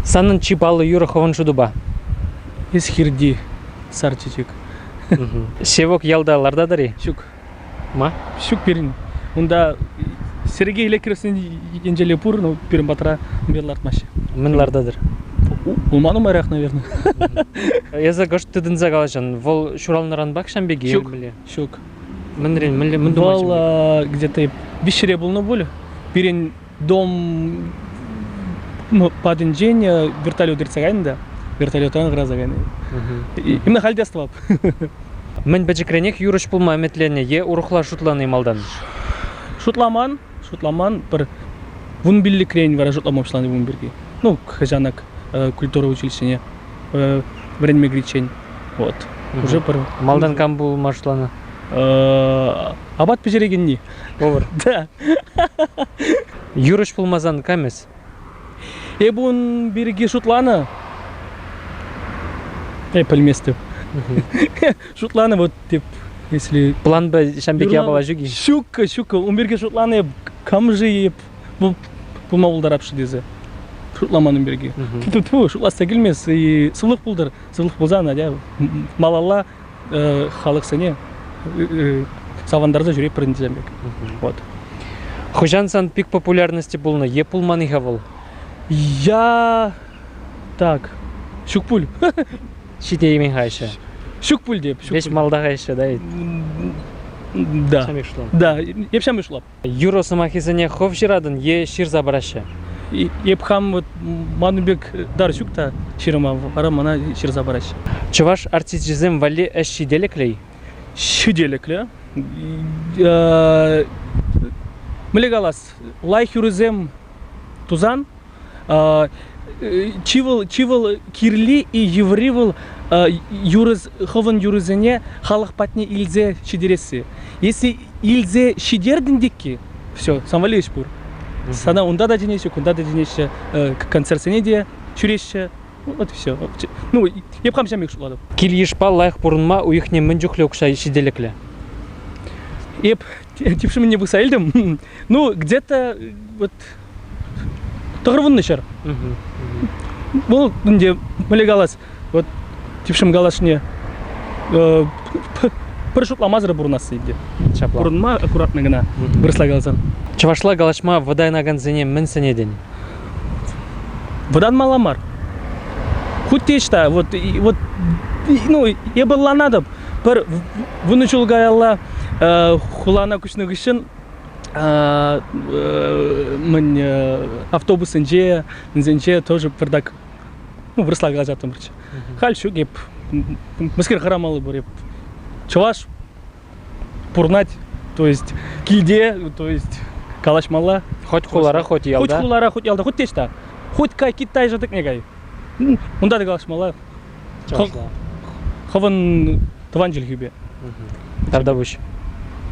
Санӑн чи паллӑ юрӑ хӑвӑн шутупа? Эс хирти сар чечек. Севок ялта лартатӑр-и? Ҫук. Ма? Ҫук пирӗн. Унта Сергей Лекерсен енчеле пур, но пирӗн патра мир лартмаҫҫӗ. Мӗн лартатӑр? Улма нумайрах, наверное. Эсӗ кӑшт тытӑнса калаҫан. Вӑл ҫуралнӑранпах ҫам пек Ҫук. Ҫук. Мӗнрен, мӗнле, мӗн тума Вӑл где-то виҫҫӗре пулнӑ пуль. Пирӗн дом патӗнчен вертолет иртсе кайнӑ та, вертолетран хӑраса кайнӑ. Именно халь те астӑвап. Мӗн пӗчӗкренех юрӑҫ пулма ӗмӗтленнӗ е урӑхла шутланӑ малтан? Шутламан, шутламан. Пӗр 15-рен вара шутлама пуҫланӑ ун пирки. Ну, хӑҫанак культура училищине вӗренме кӗриччен. Вот. Уже пӗр... Малтан кам пулма шутланӑ? Апат пӗҫерекенни. Повар. Да. Юрӑҫ пулмасан кам эс? Эп ун пирки шутланӑ. Эп пӗлместӗп. Шутланӑ вот тип, если... Планпа ҫам пек япала ҫук-и? Ҫук, ҫук. Ун пирки шутланӑ эп кам-ши эп пулма пултарап-ши тесе. Шутламан ун пирки. Тьфу, шутлас та килмест. И сывлӑх пултӑр. Сывлӑх пулсан, атя, малалла халӑхсене савӑнтарса ҫӳретпӗр ӗнтӗ пек. Вот. Хӑҫан сан пик популярности пулнӑ е пулман-и-ха вӑл? Я так, ҫук пуль. Ҫитеймен-ха еще. Ҫук пуль деп. Веҫ малта-ха еще, да? Да. Ҫам шутлам. Да, эп ҫам шутлап. Юрӑ сӑмахӗсене хӑв ҫыратӑн е ҫырса параҫҫӗ? Эп хам вот ман пек дар ҫук та ҫырма, вара мана ҫырса параҫҫӗ. Чӑваш артисчӗсем валли ӗҫ ҫителӗклӗ-и? Ҫителӗклӗ. Мӗнле калас, лайӑх юрӑсем тусан чи вӑл, чи вӑл кирли и йывӑрри вӑл юрӑ, хӑвӑн юрӑсене халӑх патне илсе ҫитересси. Если илсе ҫитертӗн текки, все, сан валли ӗҫ пур. Сана унта та чӗнеҫҫӗ, кунта та чӗнеҫҫӗ, концертсене те ҫӳреҫҫӗ. Вот и все. Ну, эп хам ҫам пек шутлатӑп. Кил-йышпа лайӑх пурӑнма уйӑхне мӗн чухлӗ укҫа ҫителӗклӗ? Эп типшӗмӗнне пӑхса илтӗм. Ну, где-то вот 90 ҫӗр. Вӑл ӗнтӗ мӗнле калас, вот типшӗм калашне пӗр шутламасӑр пурӑнасси ӗнтӗ. Ҫапла. Пурӑнма аккуратно кӑна, вырӑсла каласан. Чӑвашла калаҫма вӑтанакансене мӗн сӗнетӗн? Вӑтанмалла мар. Хуть те ӑҫта, вот, вот, ну, эпӗ ӑнланатӑп, пӗр 10 ҫул каялла хулана куҫнӑ хыҫҫӑн мӗн автобуссенче, мӗнсенче тоже пӗртак ну, вырӑсла калаҫаттӑмӑрччӗ. Халь ҫук эп мӗскер хӑрамалли пур эп. Чӑваш пурнать, то есть килте, то есть калаҫмалла. Хоть хулара, хоть ялта. Хоть хулара, хоть ялта, хоть те ӑҫта. Хоть кай Китай жӑтӑкне кай. Унта та калаҫмалла. Чӑвашла. Хӑвӑн тӑван чӗлхӳпе. Тавтапуҫ.